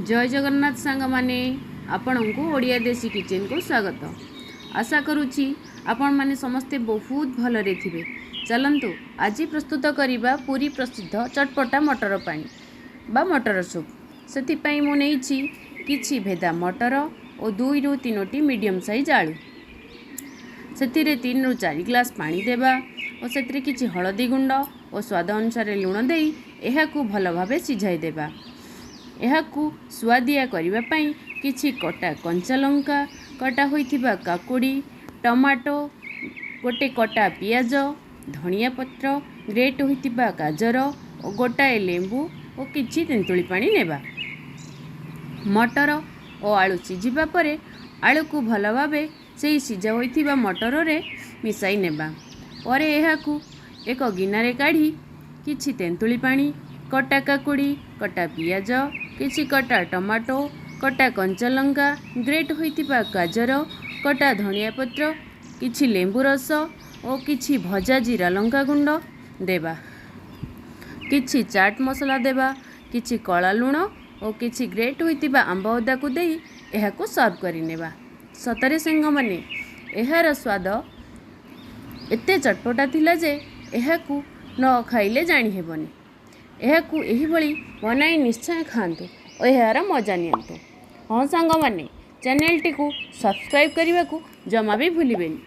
ଜୟ ଜଗନ୍ନାଥ ସାଙ୍ଗମାନେ, ଆପଣଙ୍କୁ ଓଡ଼ିଆ ଦେଶୀ କିଚେନ୍କୁ ସ୍ୱାଗତ। ଆଶା କରୁଛି ଆପଣମାନେ ସମସ୍ତେ ବହୁତ ଭଲରେ ଥିବେ। ଚାଲନ୍ତୁ, ଆଜି ପ୍ରସ୍ତୁତ କରିବା ପୁରୀ ପ୍ରସିଦ୍ଧ ଚଟପଟା ମଟର ପାଣି ବା ମଟର ସୁପ୍। ସେଥିପାଇଁ ମୁଁ ନେଇଛି କିଛି ଭେଦା ମଟର ଓ 2ରୁ 3ଟି ମିଡ଼ିୟମ୍ ସାଇଜ୍ ଆଳୁ। ସେଥିରେ 3ରୁ 4 ଗ୍ଲାସ୍ ପାଣି ଦେବା ଓ ସେଥିରେ କିଛି ହଳଦୀ ଗୁଣ୍ଡ ଓ ସ୍ୱାଦ ଅନୁସାରେ ଲୁଣ ଦେଇ ଏହାକୁ ଭଲ ଭାବେ ସିଝାଇ ଦେବା। ଏହାକୁ ସୁଆଦିଆ କରିବା ପାଇଁ କିଛି କଟା କଞ୍ଚା ଲଙ୍କା, କଟା ହୋଇଥିବା କାକୁଡ଼ି, ଟମାଟୋ, ଗୋଟେ କଟା ପିଆଜ, ଧନିଆ ପତ୍ର, ଗ୍ରେଟ୍ ହୋଇଥିବା ଗାଜର ଓ ଗୋଟାଏ ଲେମ୍ବୁ ଓ କିଛି ତେନ୍ତୁଳି ପାଣି ନେବା। ମଟର ଓ ଆଳୁ ସିଝିବା ପରେ ଆଳୁକୁ ଭଲ ଭାବେ ସେହି ସିଝା ହୋଇଥିବା ମଟରରେ ମିଶାଇ ନେବା। ପରେ ଏହାକୁ ଏକ ଗିନାରେ କାଢ଼ି କିଛି ତେନ୍ତୁଳି ପାଣି, କଟା କାକୁଡ଼ି, କଟା ପିଆଜ, କିଛି କଟା ଟମାଟୋ, କଟା କଞ୍ଚା ଲଙ୍କା, ଗ୍ରେଟ୍ ହୋଇଥିବା ଗାଜର, କଟା ଧନିଆ ପତ୍ର, କିଛି ଲେମ୍ବୁ ରସ ଓ କିଛି ଭଜା ଜିରା ଲଙ୍କା ଗୁଣ୍ଡ ଦେବା। କିଛି ଚାଟ୍ ମସଲା ଦେବା, କିଛି କଳା ଲୁଣ ଓ କିଛି ଗ୍ରେଟ୍ ହୋଇଥିବା ଆମ୍ବ ଅଦାକୁ ଦେଇ ଏହାକୁ ସର୍ଭ କରିନେବା। ସତରେ ସାଙ୍ଗମାନେ, ଏହାର ସ୍ୱାଦ ଏତେ ଚଟପଟା ଥିଲା ଯେ ଏହାକୁ ନ ଖାଇଲେ ଜାଣି ହେବନି। ଏହାକୁ ଏହିଭଳି ବନାଇ ନିଶ୍ଚୟ ଖାଆନ୍ତୁ ଓ ଏହାର ମଜା ନିଅନ୍ତୁ। ହଁ ସାଙ୍ଗମାନେ, ଚ୍ୟାନେଲଟିକୁ ସବସ୍କ୍ରାଇବ୍ କରିବାକୁ ଜମା ବି ଭୁଲିବେନି।